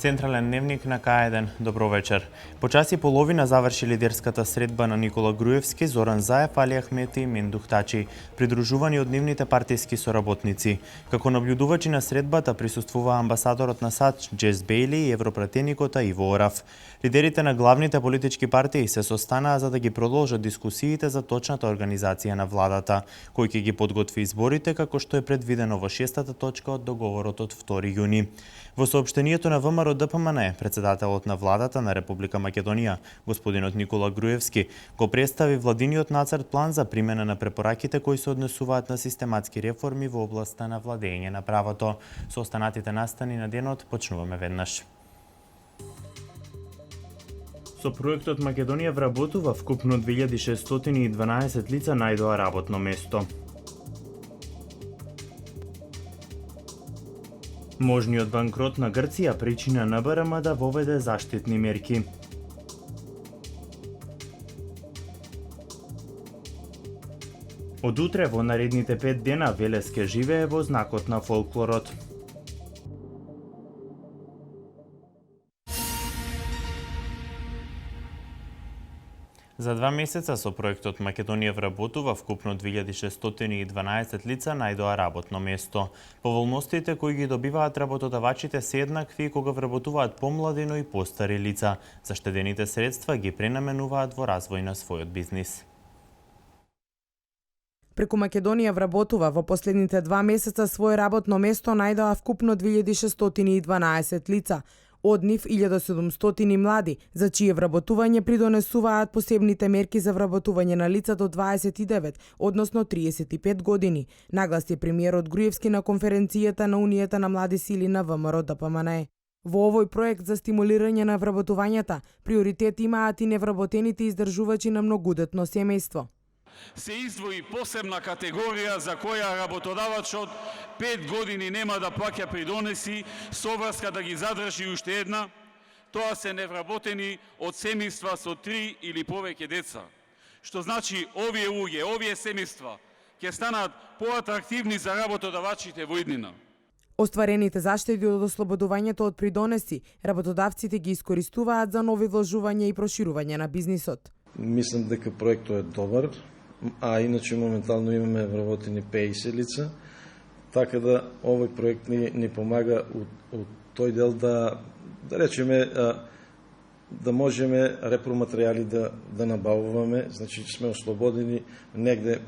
Централен дневник на К1. Добро вечер. По час и половина заврши лидерската средба на Никола Груевски, Зоран Заев, Али Ахмети и Мендух Тачи, придружувани од нивните партиски соработници. Како наблюдувачи на средбата присуствува амбасадорот на САД Джес Бейли и европратеникот Иво Ораф. Лидерите на главните политички партии се состанаа за да ги продолжат дискусиите за точната организација на владата, кој ќе ги подготви изборите како што е предвидено во 6-та точка од договорот од 2 јуни. Во соопштението на ВМРО ДПМН, председателот на владата на Република Македонија, господинот Никола Груевски, го представи владиниот нацрт план за примена на препораките кои се однесуваат на систематски реформи во областа на владење на правото. Со останатите настани на денот почнуваме веднаш. Со проектот Македонија вработува вкупно 2612 лица најдоа работно место. Можниот банкрот на Грција причина НБРМ да воведе заштитни мерки. Од утре во наредните 5 дена Велес ке живее во знакот на фолклорот. За 2 месеца со проектот Македонија вработува вкупно 2612 лица најдоа работно место. Поволностите кои ги добиваат работодавачите се еднакви кога вработуваат помлади, но и постари лица. Заштедените средства ги пренаменуваат во развој на својот бизнис. Преку Македонија вработува во последните 2 месеца своје работно место најдоа вкупно 2612 лица. Од нив 1700 млади, за чие вработување придонесуваат посебните мерки за вработување на лица до 29, односно 35 години, нагласи премиерот Груевски на конференцијата на Унијата на млади сили на ВМРО ДПМН. Во овој проект за стимулирање на вработувањата, приоритет имаат и невработените издржувачи на многодетно семејство. Се издвои посебна категорија за која работодавачот 5 години нема да плаќа придонеси со врска да ги задржи уште една, тоа се невработени од семејства со 3 или повеќе деца. Што значи овие луѓе, овие семејства ќе станат поатрактивни за работодавачите во иднина. Остварените заштеди од ослободувањето од придонеси, работодавците ги искористуваат за нови вложувања и проширување на бизнисот. Мислам дека проектот е добар, а иначе моментално имаме вработени 50 лица, така да овој проект ни помага од тој дел да речеме да можеме репроматеријали да набавуваме, значи сме ослободени негде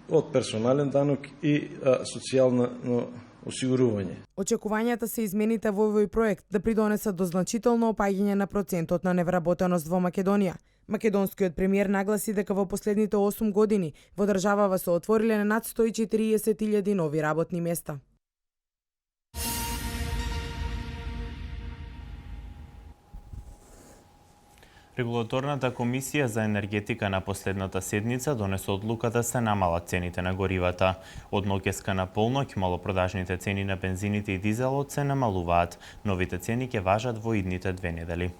од персонален данок и социјално осигурување. Очекувањата се измените во овој проект да придонесат до значително опаѓање на процентот на невработеност во Македонија. Македонскиот премиер нагласи дека во последните 8 години во државава се отвориле над 140.000 нови работни места. Регулаторната комисија за енергетика на последната седница донесе одлука да се намалат цените на горивата. Од ноќеска на полноќ малопродажните цени на бензините и дизелот се намалуваат. Новите цени ќе важат во идните 2 недели.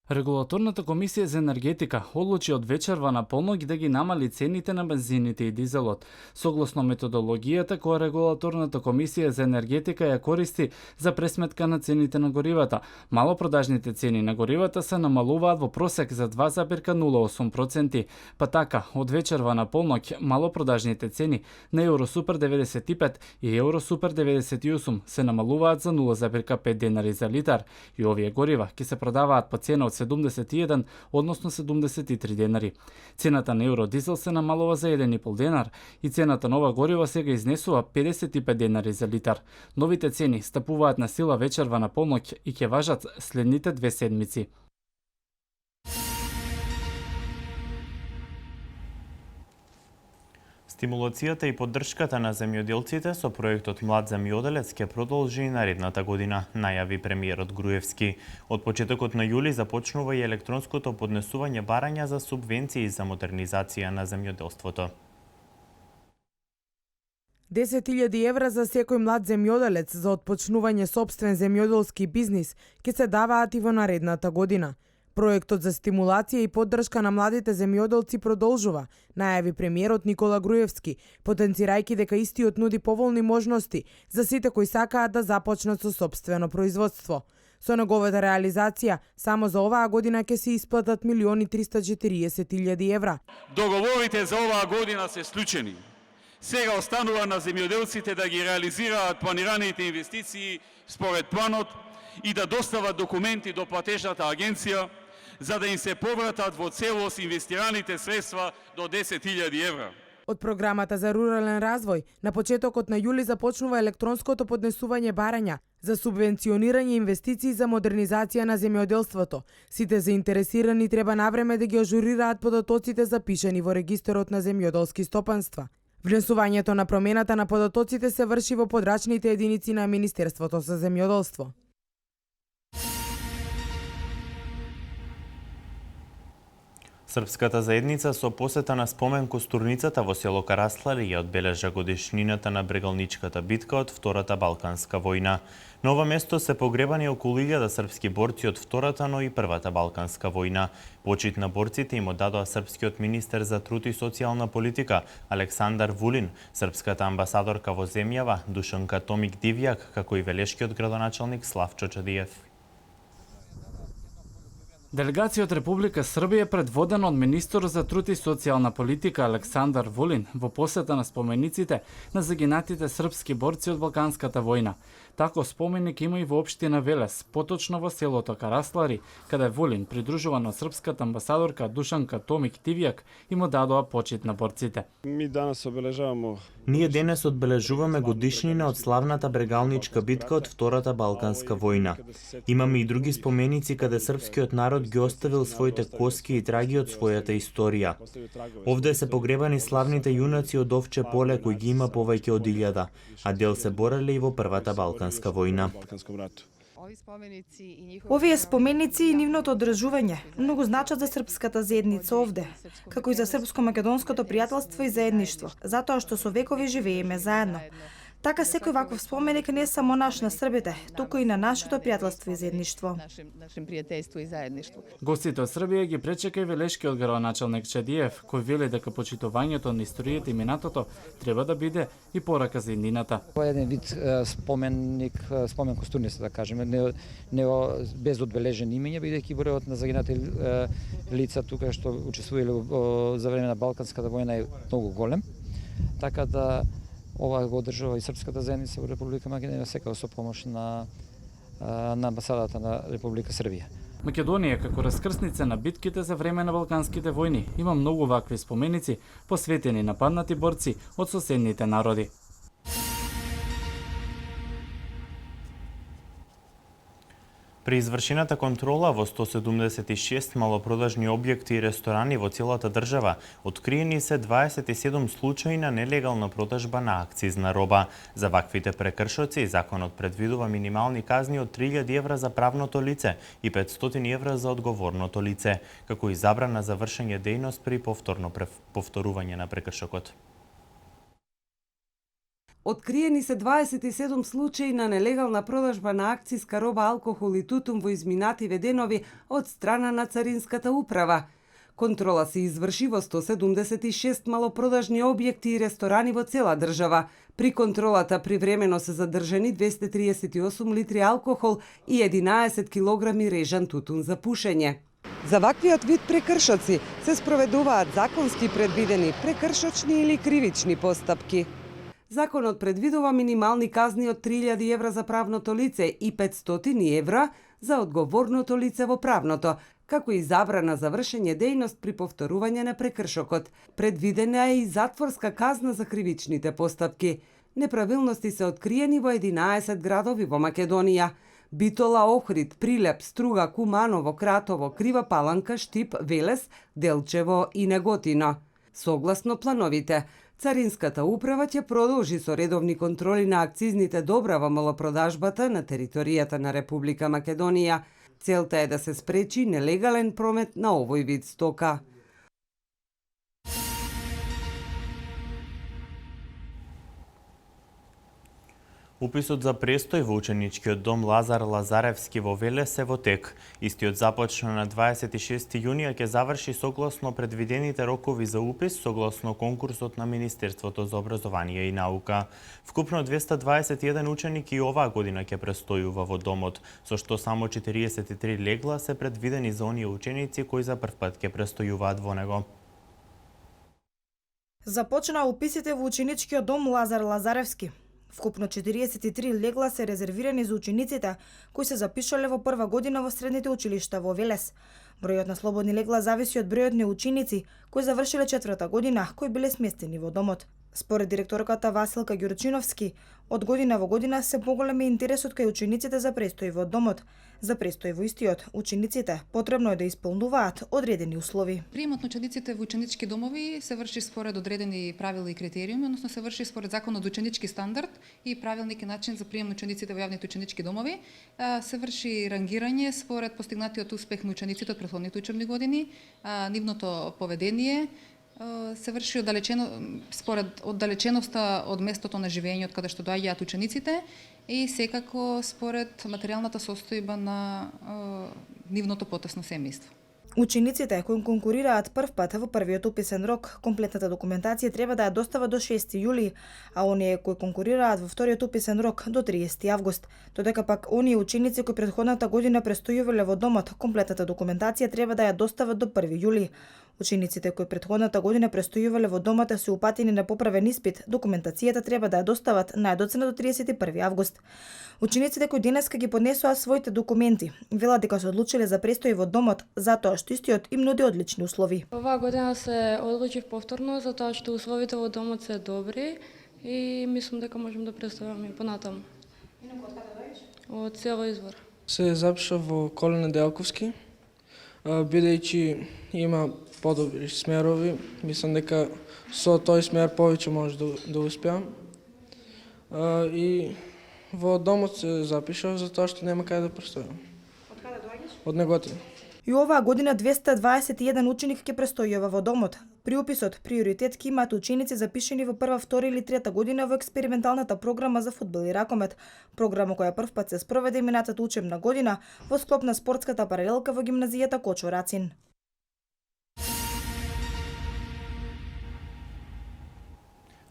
Регулаторната комисија за енергетика одлучи од вечерва на полноќ да ги намали цените на бензините и дизелот, согласно методологијата која регулаторната комисија за енергетика ја користи за пресметка на цените на горивата. Малопродажните цени на горивата се намалуваат во просек за 2,08%, па така од вечерва на полноќ малопродажните цени на Евросупер 95 и Евросупер 98 се намалуваат за 0,5 денари за литар и овие горива ќе се продаваат по цена од 71, односно 73 денари. Цената на евродизел се намалува за 1,5 денар и цената на ова гориво сега изнесува 55 денари за литар. Новите цени стапуваат на сила вечерва на полноќ и ќе важат следните 2 седмици. Стимулацијата и поддршката на земјоделците со проектот Млад земјоделец ќе продолжи и наредната година, најави премиерот Груевски. Од почетокот на јули започнува и електронското поднесување барања за субвенции за модернизација на земјоделството. 10.000 евра за секој млад земјоделец за отпочнување собствен земјоделски бизнис ќе се даваат и во наредната година. Проектот за стимулација и поддршка на младите земјоделци продолжува, најави премиерот Никола Груевски, потенцирајќи дека истиот нуди поволни можности за сите кои сакаат да започнат со сопствено производство. Со неговата реализација, само за оваа година ќе се исплатат 1.340.000 евра. Договорите за оваа година се склучени. Сега останува на земјоделците да ги реализираат планираните инвестиции според планот и да достават документи до платежната агенција за да им се повратат во целост инвестираните средства до 10.000 евра. Од програмата за рурален развој, на почетокот на јули започнува електронското поднесување барања за субвенционирање инвестиции за модернизација на земјоделството. Сите заинтересирани треба навреме да ги ажурираат податоците запишани во регистерот на земјоделски стопанства. Внесувањето на промената на податоците се врши во подрачните единици на Министерството за земјоделство. Српската заедница со посета на спомен костурницата во село Караслари ја одбележа годишнината на брегалничката битка од Втората Балканска војна. На ова место се погребани околу 1000 српски борци од Втората, но и Првата Балканска војна. Почит на борците им одадоа српскиот министер за труд и социјална политика Александар Вулин, српската амбасадорка во земјава Душанка Томик Дивјак, како и велешкиот градоначалник Славчо Чадиев. Делегација од Република Србија предводена од министерот за труд и социјална политика Александар Вулин во посета на спомениците на загинатите српски борци од Балканската војна. Тако споменик има и во општина Велес, поточно во селото Караслари, каде Вулин, придружуван од српската амбасадорка Душанка Томик Тивјак, им одадоа почит на борците. Ние денес одбележуваме годишнина од славната брегалничка битка од Втората Балканска војна. Имаме и други споменици каде српскиот народ ги оставил своите коски и траги од својата историја. Овде се погребани славните јунаци од Овче поле кои ги има повеќе од 1000, а дел се бореле и во Првата Балканска војна. Овие споменици и нивното одржување многу значат за српската заедница овде, како и за српско-македонското пријателство и заедништво, затоа што со векови живееме заедно. Така секој ваков споменик не е само наш на србите, туку и на нашето пријателство и заедништво. Гостите од Србија ги пречека и велешкиот градоначалник Чадиев, кој вели дека почитувањето на историјата и минатото треба да биде и порака за иднината. Ова е еден вид спомен костурница, да кажеме, не без одбележени имења, бидејќи бројот на загинати лица тука што учествувале за време на Балканската војна е многу голем. Така да ова го одржува и српската заедница во Република Македонија, секако со помош на амбасадата на Република Србија. Македонија, како раскрсница на битките за време на Балканските војни, има многу вакви споменици посветени на паднати борци од соседните народи. При извршената контрола во 176 малопродажни објекти и ресторани во целата држава, откриени се 27 случаи на нелегална продажба на акцизна роба. За ваквите прекршоци законот предвидува минимални казни од 3000 евра за правното лице и 500 евра за одговорното лице, како и забрана за вршење дејност при повторно повторување на прекршокот. Откриени се 27 случаи на нелегална продажба на акциска роба, алкохол и тутун во изминативе денови од страна на Царинската управа. Контрола се изврши во 176 малопродажни објекти и ресторани во цела држава. При контролата привремено се задржани 238 литри алкохол и 11 килограми режан тутун за пушење. За ваквиот вид прекршоци се спроведуваат законски предвидени прекршочни или кривични постапки. Законот предвидува минимални казни од 3000 евра за правното лице и 500 евра за одговорното лице во правното, како и забрана за вршење дејност при повторување на прекршокот. Предвидена е и затворска казна за кривичните постапки. Неправилности се откриени во 11 градови во Македонија: Битола, Охрид, Прилеп, Струга, Куманово, Кратово, Крива Паланка, Штип, Велес, Делчево и Неготино. Согласно плановите, Царинската управа ќе продолжи со редовни контроли на акцизните добра во малопродажбата на територијата на Република Македонија. Целта е да се спречи нелегален промет на овој вид стока. Уписот за престој во ученичкиот дом Лазар Лазаревски во Велес е во тек. Истиот започна на 26 јуни, а ќе заврши согласно предвидените рокови за упис, согласно конкурсот на Министерството за образование и наука. Вкупно 221 ученик и оваа година ќе престојува во домот, со што само 43 легла се предвидени за оние ученици кои за прв пат ќе престојуваат во него. Започна уписите во ученичкиот дом Лазар Лазаревски. Вкупно 43 легла се резервирани за учениците кои се запишале во прва година во средните училишта во Велес. Бројот на слободни легла зависи од бројот на ученици кои завршиле четврта година, кои биле сместени во домот. Според директорката Василка Ѓурчиновски, од година во година се поголем е интересот кај учениците за престој во домот. За престој во истиот, учениците потребно е да исполнуваат одредени услови. Приемот на учениците во ученички домови се врши според одредени правила и критериуми, односно се врши според законот за ученички стандард и правилник и начин за прием на учениците во јавните ученички домови. Се врши рангирање според постигнатиот успех на учениците од претходните учебни години, нивното поведение, се врши според оддалеченоста од местото на живење од каде што доаѓаат учениците и секако според материјалната состојба на нивното потесно семејство. Учениците кои конкурираат прв пат во првиот уписен рок, комплетната документација треба да ја достават до 6 јули, а оние кои конкурираат во вториот уписен рок до 30 август. Додека пак оние ученици кои претходната година престојувале во домот, комплетната документација треба да ја достават до 1 јули. Учениците кои претходната година престојувале во домот се упатени на поправен испит, документацијата треба да ја достават најдоцна до 31 август. Учениците кои денеска ги поднесоа своите документи, велат дека се одлучиле за престој во домот затоа што истиот им нуди одлични услови. Оваа година се одлучив повторно затоа што условите во домот се добри и мислам дека можам да престојам и понатаму. Од каде доаѓаш? Од село Извор. Се запишав во Коле Неделковски, бидејќи има подобри смерови, мислам дека со тој смер повеќе може да успеам. И во домот се запишав затоа што нема каде да престојам. Од каде доаѓаш? Од Неготин. И оваа година 221 ученик ќе престојува во домот. При уписот приоритет ќе имаат ученици запишени во прва, втора или трета година во експерименталната програма за фудбал и ракомет, програма која прв пат се спроведе минатата учебна година во склоп на спортската паралелка во гимназијата Кочо Рацин.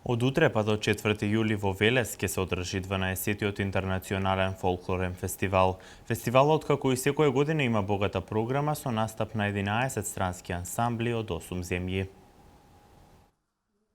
Од утре па до 4 јули во Велес ќе се одржи 12-тиот интернационален фолклорен фестивал. Фестивалот, како и секоја година, има богата програма со настап на 11 странски ансамбли од 8 земји.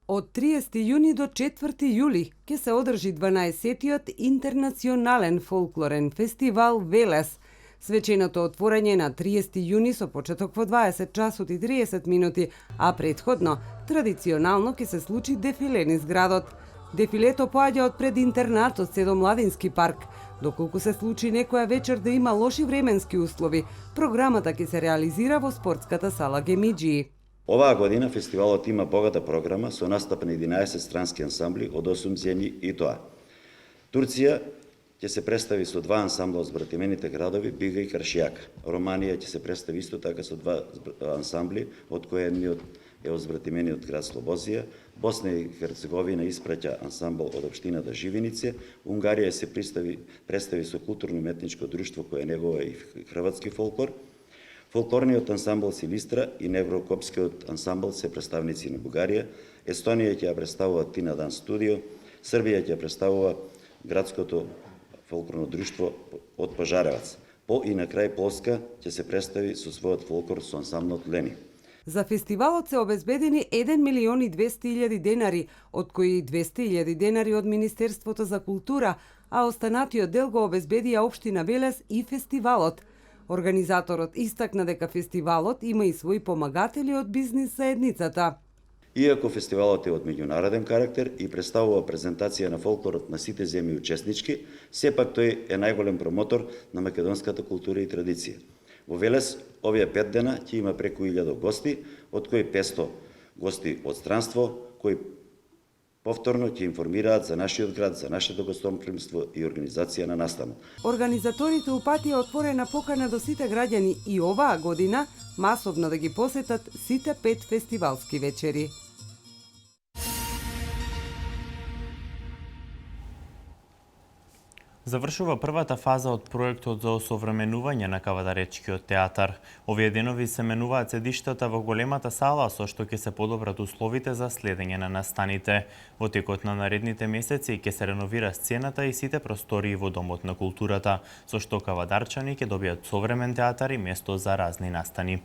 Од 30 јуни до 4 јули ќе се одржи 12-тиот интернационален фолклорен фестивал Велес. Свеченото отворање на 30 јуни со почеток во 20 часот и 30 минути, а претходно, традиционално ќе се случи дефиле низ градот. Дефилето поаѓа од пред интернатот Седомладински парк. Доколку се случи некоја вечер да има лоши временски услови, програмата ќе се реализира во спортската сала Гемиџии. Оваа година фестивалот има богата програма со настап на 11 странски ансамбли од 8 земји и тоа. Турција ќе се представи со 2 ансамбла од збратимените градови Бига и Каршијака. Романија ќе се представи исто така со 2 ансамбли, од кои едниот е од збратимениот град Слобозија. Босна и Херцеговина испраќа ансамбл од општината Живинице. Унгарија се представи со културно-уметничко друштво кое негува и хрватски фолклор. Фолклорниот ансамбл Силистра и Неврокопскиот ансамбл се представници на Бугарија. Естонија ќе ја представува Тина Дан студио. Србија ќе представува градското фолклорно друштво од Пожаревац. И на крај Полска ќе се представи со својот фолклор со ансамблот Лени. За фестивалот се обезбедени 1.200.000 денари, од кои 200.000 денари од Министерството за култура, а останатиот дел го обезбедија општина Велес и фестивалот. Организаторот истакна дека фестивалот има и своји помагатели од бизнис заедницата. Иако фестивалот е од меѓународен карактер и представува презентација на фолклорот на сите земји учеснички, сепак тој е најголем промотор на македонската култура и традиција. Во Велес овие 5 дена ќе има преку 1000 гости, од кои 500 гости од странство, кои повторно ќе информираат за нашиот град, за нашето гостопримство и организација на настанот. Организаторите упатија отворена покана до сите граѓани и оваа година масовно да ги посетат сите 5 фестивалски вечери. Завршува првата фаза од проектот за осовременување на Кавадаречкиот театар. Овие денови се менуваат седиштата во големата сала, со што ќе се подобрат условите за следење на настаните. Во текот на наредните месеци ќе се реновира сцената и сите простории во Домот на културата, со што кавадарчани ќе добијат современ театар и место за разни настани.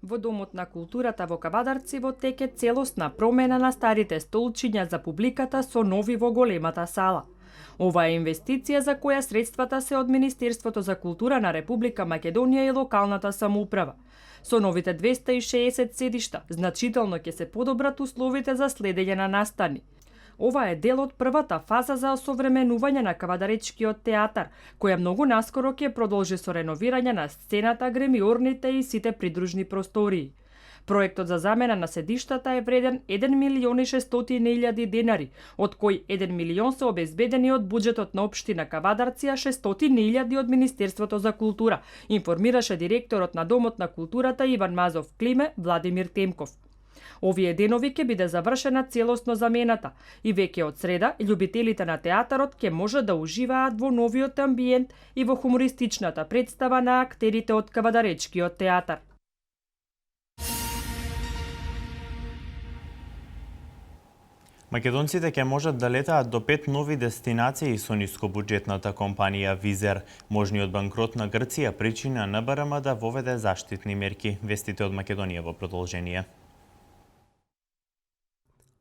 Во Домот на културата во Кавадарци теке целосна промена на старите столчиња за публиката со нови во големата сала. Ова е инвестиција за која средствата се од Министерството за култура на Република Македонија и локалната самоуправа. Со новите 260 седишта значително ќе се подобрат условите за следење на настани. Ова е дел од првата фаза за осовременување на Кавадаречкиот театар, која многу наскоро ќе продолжи со реновирање на сцената, гремиорните и сите придружни простории. Проектот за замена на седиштата е вреден 1.600.000 денари, од кои 1 милион се обезбедени од буџетот на општина Кавадарци, а 600.000 од Министерството за култура, информираше директорот на Домот на културата Иван Мазов Климе Владимир Темков. Овие денови ќе биде завршена целосно замената и веќе од среда љубителите на театарот ќе може да уживаат во новиот амбиент и во хумористичната представа на актерите од Кавадаречкиот театар. Македонците ќе можат да летаат до 5 нови дестинации со нискобуџетната компанија Визер. Можниот банкрот на Грција причина НБРМ да воведе заштитни мерки. Вестите од Македонија во продолжение.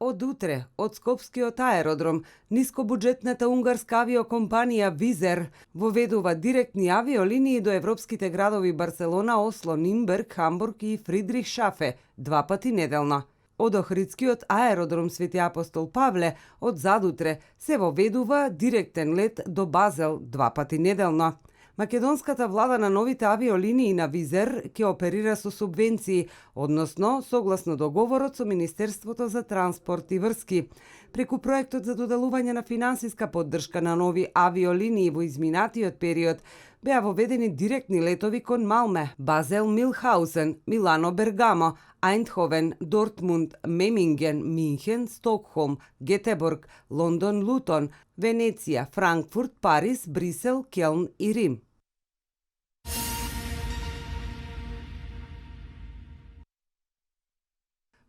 Од утре, од Скопскиот аеродром, нискобуџетната унгарска авиокомпанија Визер воведува директни авиолинии до европските градови Барселона, Осло, Нимберг, Хамбург и Фридрихшафе 2 пати неделно. Од Охридскиот аеродром Свети Апостол Павле од задутре се воведува директен лет до Базел 2 пати неделно. Македонската влада на новите авиолинии на Визер ќе оперира со субвенции, односно согласно договорот со Министерството за транспорт и врски. Преку проектот за доделување на финансиска поддршка на нови авиолинии во изминатиот период беа воведени директни летови кон Малме, Базел Милхаузен, Милано Бергамо, Айндховен, Дортмунд, Меминген, Минхен, Стокхолм, Гетеборг, Лондон, Лутон, Венеција, Франкфурт, Париз, Брисел, Келн и Рим.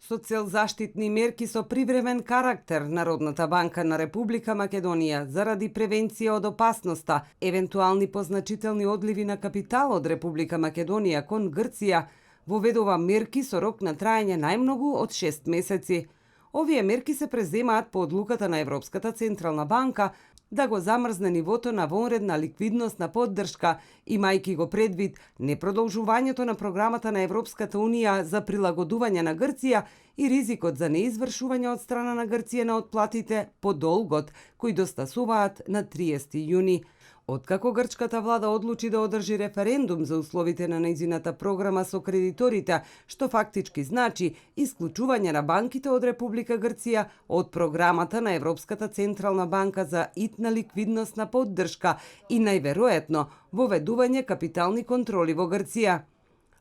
Со цел заштитни мерки со привремен карактер, Народната банка на Република Македонија, заради превенција од опасноста, евентуални позначителни одливи на капитал од Република Македонија кон Грција, воведува мерки со рок на траење најмногу од 6 месеци. Овие мерки се преземаат по одлуката на Европската централна банка, да го замрзне нивото на вонредна ликвидносна поддршка, имајќи го предвид непродолжувањето на програмата на Европската Унија за прилагодување на Грција и ризикот за неизвршување од страна на Грција на отплатите по долгот, кои достасуваат на 30 јуни. Откако грчката влада одлучи да одржи референдум за условите на нејзината програма со кредиторите, што фактички значи исклучување на банките од Република Грција од програмата на Европската Централна банка за итна ликвидносна поддршка и најверојатно воведување капитални контроли во Грција.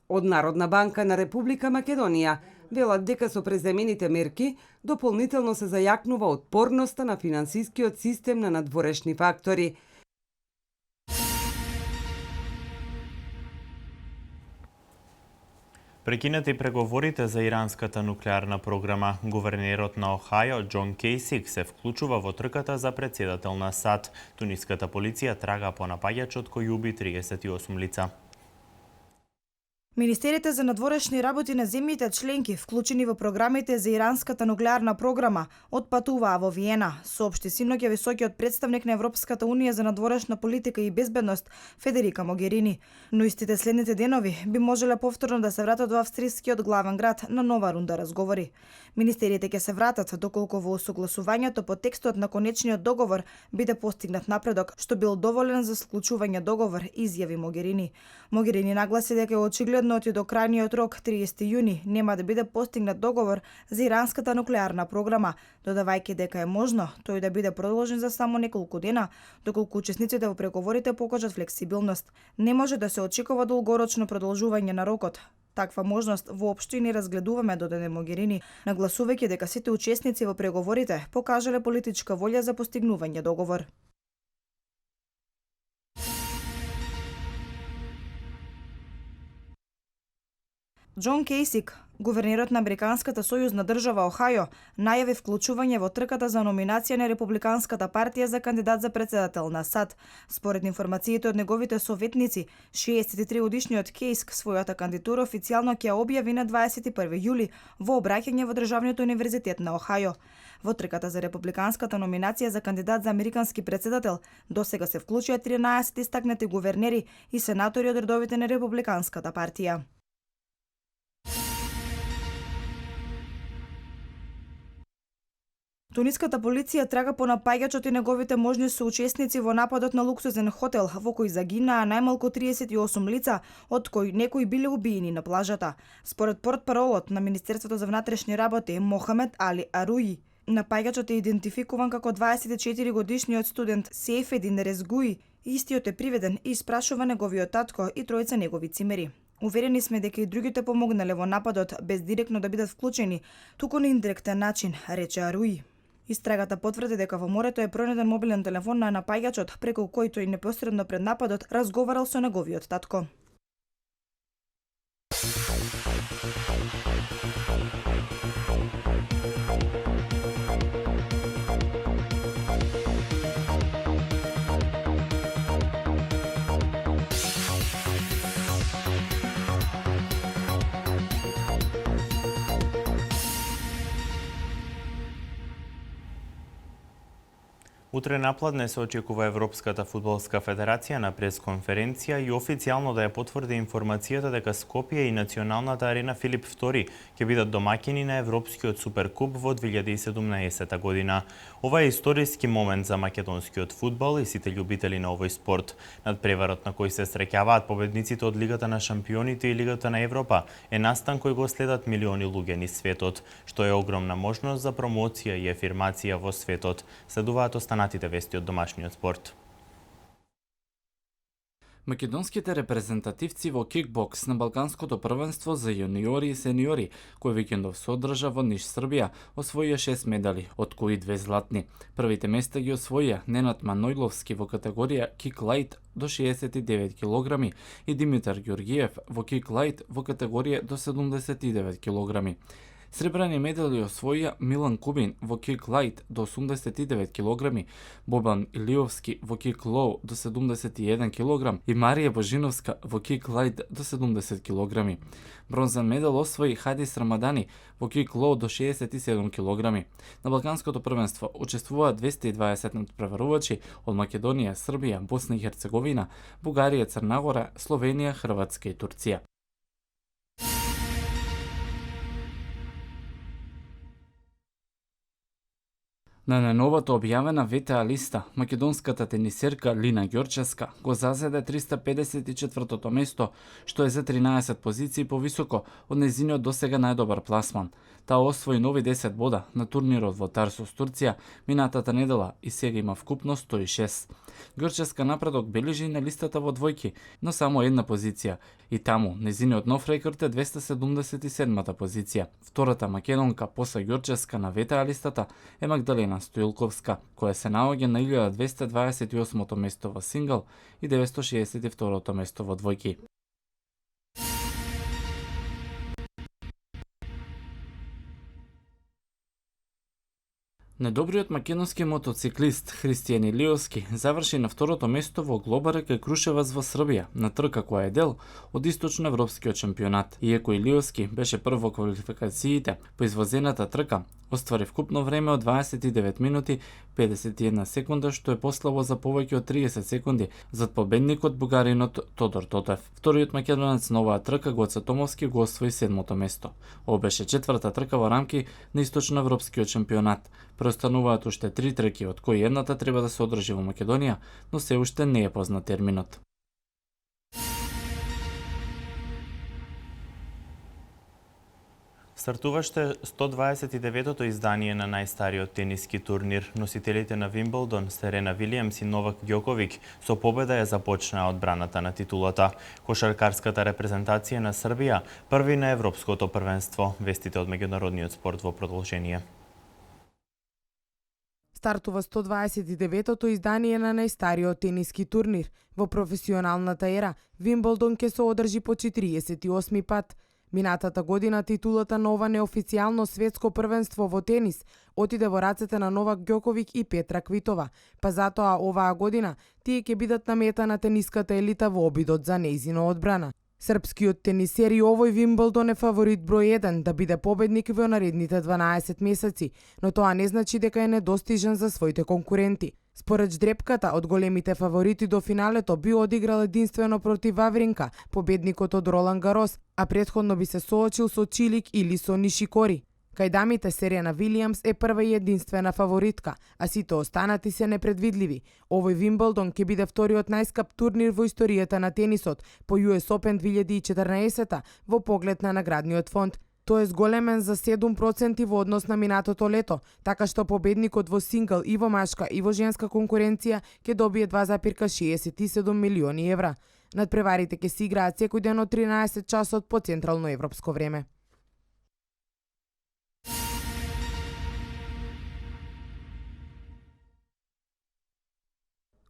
Од Народна банка на Република Македонија велат дека со преземените мерки дополнително се зајакнува отпорноста на финансискиот систем на надворешни фактори. Прекинати преговорите за иранската нуклеарна програма, гувернерот на Охајо Џон Кейсик се вклучува во трката за претседател на САД. Туниската полиција трага по напаѓачот кој уби 38 лица. Министерите за надворешни работи на земјите членки, вклучени во програмите за иранската нуклеарна програма, отпатуваа во Виена, соопшти синоќа високиот представник на Европската Унија за надворешна политика и безбедност Федерика Могерини. Но истите следните денови би можеле повторно да се вратат во австрискиот главен град на нова рунда разговори. Министерите ќе се вратат доколку во усогласувањето по текстот на конечниот договор биде постигнат напредок, што бил доволен за склучување договор, изјави Могерини. Могерини нагласи дека е очигледно и до крајниот рок 30 јуни нема да биде постигнат договор за иранската нуклеарна програма, додавајќи дека е можно тој да биде продолжен за само неколку дена, доколку учесниците во преговорите покажат флексибилност. Не може да се очекува долгорочно продолжување на рокот. Таква можност воопшто и не разгледуваме, додаде Могерини, нагласувајќи дека сите учесници во преговорите покажале политичка волја за постигнување договор. Џон Кейсик, гувернерот на Американската сојузна држава Охајо, најави вклучување во трката за номинација на Републиканската партија за кандидат за претседател на САД. Според информациите од неговите советници, 63-годишниот Кейсик својата кандидатура официјално ќе ја објави на 21 јули во обраќање во Државниот универзитет на Охајо. Во трката за републиканската номинација за кандидат за американски претседател досега се вклучија 13 истакнати гувернери и сенатори од редовите на Републиканската партија. Туниската полиција трага по напаѓачот и неговите можни соучесници во нападот на луксузен хотел, во кој загинаа најмалку 38 лица, од кои некои биле убиени на плажата. Според портпаролот на Министерството за внатрешни работи Мохамед Али Аруи, напаѓачот е идентификуван како 24-годишниот студент Сейфедин Резгуи. Истиот е приведен и испрашува неговиот татко и тројца негови цимери. Уверени сме дека и другите помогнале во нападот без директно да бидат вклучени, туку на индиректен начин, рече Аруи. Истрагата потврди дека во морето е пронајден мобилен телефон на напаѓачот, преку кој тој непосредно пред нападот разговарал со неговиот татко. Утре напладне се очекува Европската фудбалска федерација на пресконференција и официјално да ја потврди информацијата дека Скопје и националната арена Филип II ќе бидат домаќини на Европскиот суперкуп во 2017 година. Ова е историски момент за македонскиот фудбал и сите љубители на овој спорт. Надпреварот на кој се среќаваат победниците од Лигата на шампионите и Лигата на Европа е настан кој го следат милиони луѓе низ светот, што е огромна можност за промоција и афирмација во светот. Следуваат останатите вести од домашниот спорт. Македонските репрезентативци во кикбокс на Балканското првенство за јуниори и сениори, кој викендов се одржа во Ниш, Србија, освоија 6 медали, од кои 2 златни. Првите места ги освоија Ненад Манојловски во категорија кик лајт до 69 кг и Димитар Ѓоргиев во кик лајт во категорија до 79 кг. Сребрени медали освоија Милан Кубин во кик лајт до 89 кг, Бобан Илиовски во кик лоу до 71 кг и Марија Божиновска во кик лајт до 70 кг. Бронзен медал освои Хадис Рамадани во кик лоу до 67 кг. На Балканското првенство учествуваат 220 надпреварувачи од Македонија, Србија, Босна и Херцеговина, Бугарија, Црна Гора, Словенија, Хрватска и Турција. На најновато објавена ВТА листа, македонската тенисерка Лина Ѓорчевска го зазеде 354-то место, што е за 13 позиции повисоко од нејзиниот досега најдобар пласман. Таа освои нови 10 бода на турнирот во Тарсус, Турција, минатата недела и сега има вкупно 106. Ѓорчевска напредок бележи на листата во двојки, но само една позиција, и таму нејзиниот нов рекорд е 277-та позиција. Втората македонка после Ѓорчевска на ВТА листата е Магдалена Стоилковска, која се наоѓа на 1228-то место во сингл и 962-то место во двојки. Недобриот македонски мотоциклист Христијан Илиовски заврши на второто место во Глобара кај Крушевац во Србија, на трка која е дел од источноевропскиот шампионат. Иако Илиовски беше прв во квалификациите по извозената трка, оствари вкупно време од 29 минути 51 секунда, што е послабо за повеќе од 30 секунди зад победникот бугаринот Тодор Тотев. Вториот македонец на оваа трка Гоце Томовски го освои 7-то место. Ова беше четврта трка во рамки на источноевропскиот шампионат. Преостануваат уште 3 трки, од кои едната треба да се одржи во Македонија, но се уште не е познат терминот. Стартуваше 129-то издание на најстариот тениски турнир. Носителите на Вимблдон, Серена Вилијамс и Новак Ѓоковиќ со победа ја започнаа одбраната на титулата. Кошаркарската репрезентација на Србија први на Европското првенство. Вестите од меѓународниот спорт во продолжение. Стартува 129-то издание на најстариот тениски турнир. Во професионалната ера, Вимблдон ќе се одржи по 48 пат. Минатата година титулата на ова неофицијално светско првенство во тенис отиде во рацете на Новак Ѓоковиќ и Петра Квитова, па затоа оваа година тие ќе бидат на мета на тениската елита во обидот за нејзино одбрана. Српскиот тенисер и овој Вимблдон е фаворит број 1 да биде победник во наредните 12 месеци, но тоа не значи дека е недостижен за своите конкуренти. Според ждрепката, од големите фаворити до финалето би одиграл единствено против Вавринка, победникот од Ролан Гарос, а претходно би се соочил со Чилик или со Нишикори. Кај дамите Серена Вилијамс е прва и единствена фаворитка, а сите останати се непредвидливи. Овој Вимблдон ќе биде вториот најскап турнир во историјата на тенисот по US Open 2014 во поглед на наградниот фонд. Тој е зголемен за 7% во однос на минатото лето, така што победникот во сингл и во машка и во женска конкуренција ќе добие 2,67 милиони евра. Надпреварите ќе се играат секој ден од 13 часот по централно европско време.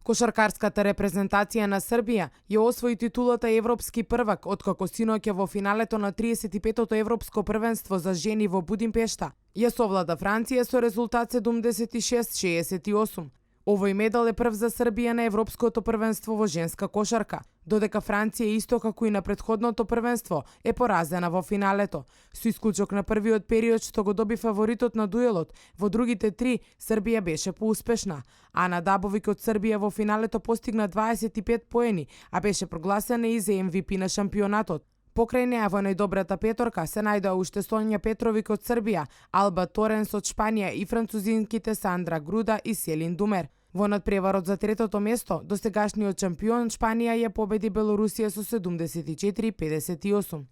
Кошаркарската репрезентација на Србија ја освои титулата европски првак откако синоќа во финалето на 35-тото европско првенство за жени во Будимпешта ја совлада Франција со резултат 76-68. Овој медал е прв за Србија на Европското првенство во женска кошарка, додека Франција исто како и на претходното првенство е поразена во финалето. Со исклучок на првиот период што го доби фаворитот на дуелот, во другите 3 Србија беше поуспешна. Ана Дабовик од Србија во финалето постигна 25 поени, а беше прогласена и за MVP на шампионатот. Покрај неа во најдобрата петорка се најдоа уште Сонја Петровик од Србија, Алба Торенс од Шпанија и французинките Сандра Груда и Селин Думер. Во надпреварот за третото место, досегашниот шампион Шпанија ја победи Белорусија со 74-58.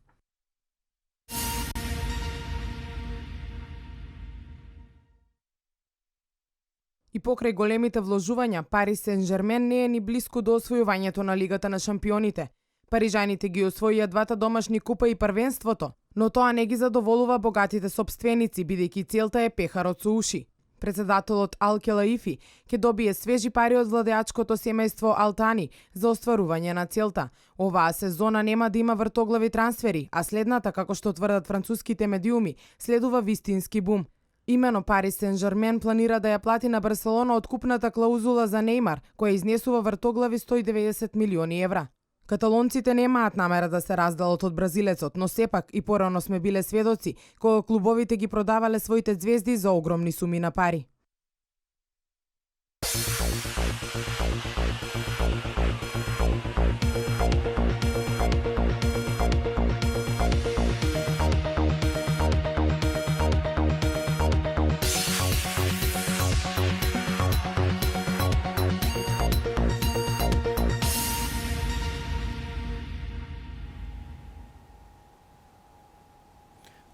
И покрај големите вложувања, Парис Сен-Жермен не е ни блиску до освојувањето на Лигата на шампионите. Парижаните ги освоија двата домашни купа и првенството, но тоа не ги задоволува богатите сопственици, бидејќи целта е пехарот со уши. Председателот Ал-Келаифи ќе добие свежи пари од владеачкото семејство Алтани за остварување на целта. Оваа сезона нема да има вртоглави трансфери, а следната, како што тврдат француските медиуми, следува вистински бум. Имено Парис Сен-Жермен планира да ја плати на Барселона откупната клаузула за Неймар, која изнесува вртоглави 190 милиони евра. Каталонците немаат намера да се разделат од бразилецот, но сепак и порано сме биле сведоци кога клубовите ги продавале своите звезди за огромни суми на пари.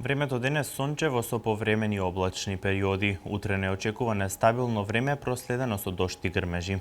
Времето денес сончево со повремени облачни периоди. Утре не очекува нестабилно време проследено со дожд и грмежи.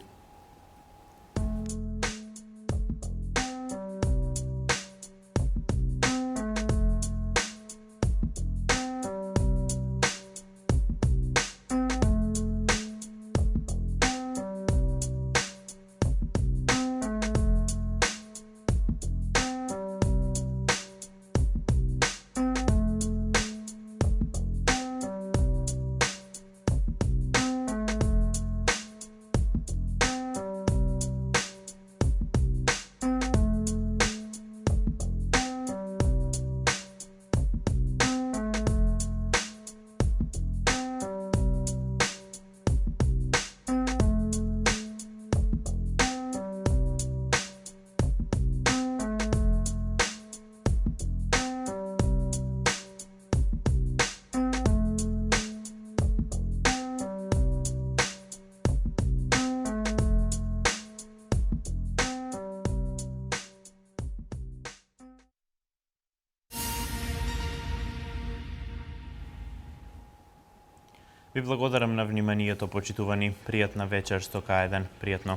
Ви благодарам на вниманието, почитувани. Пријатна вечер со К1. Пријатно.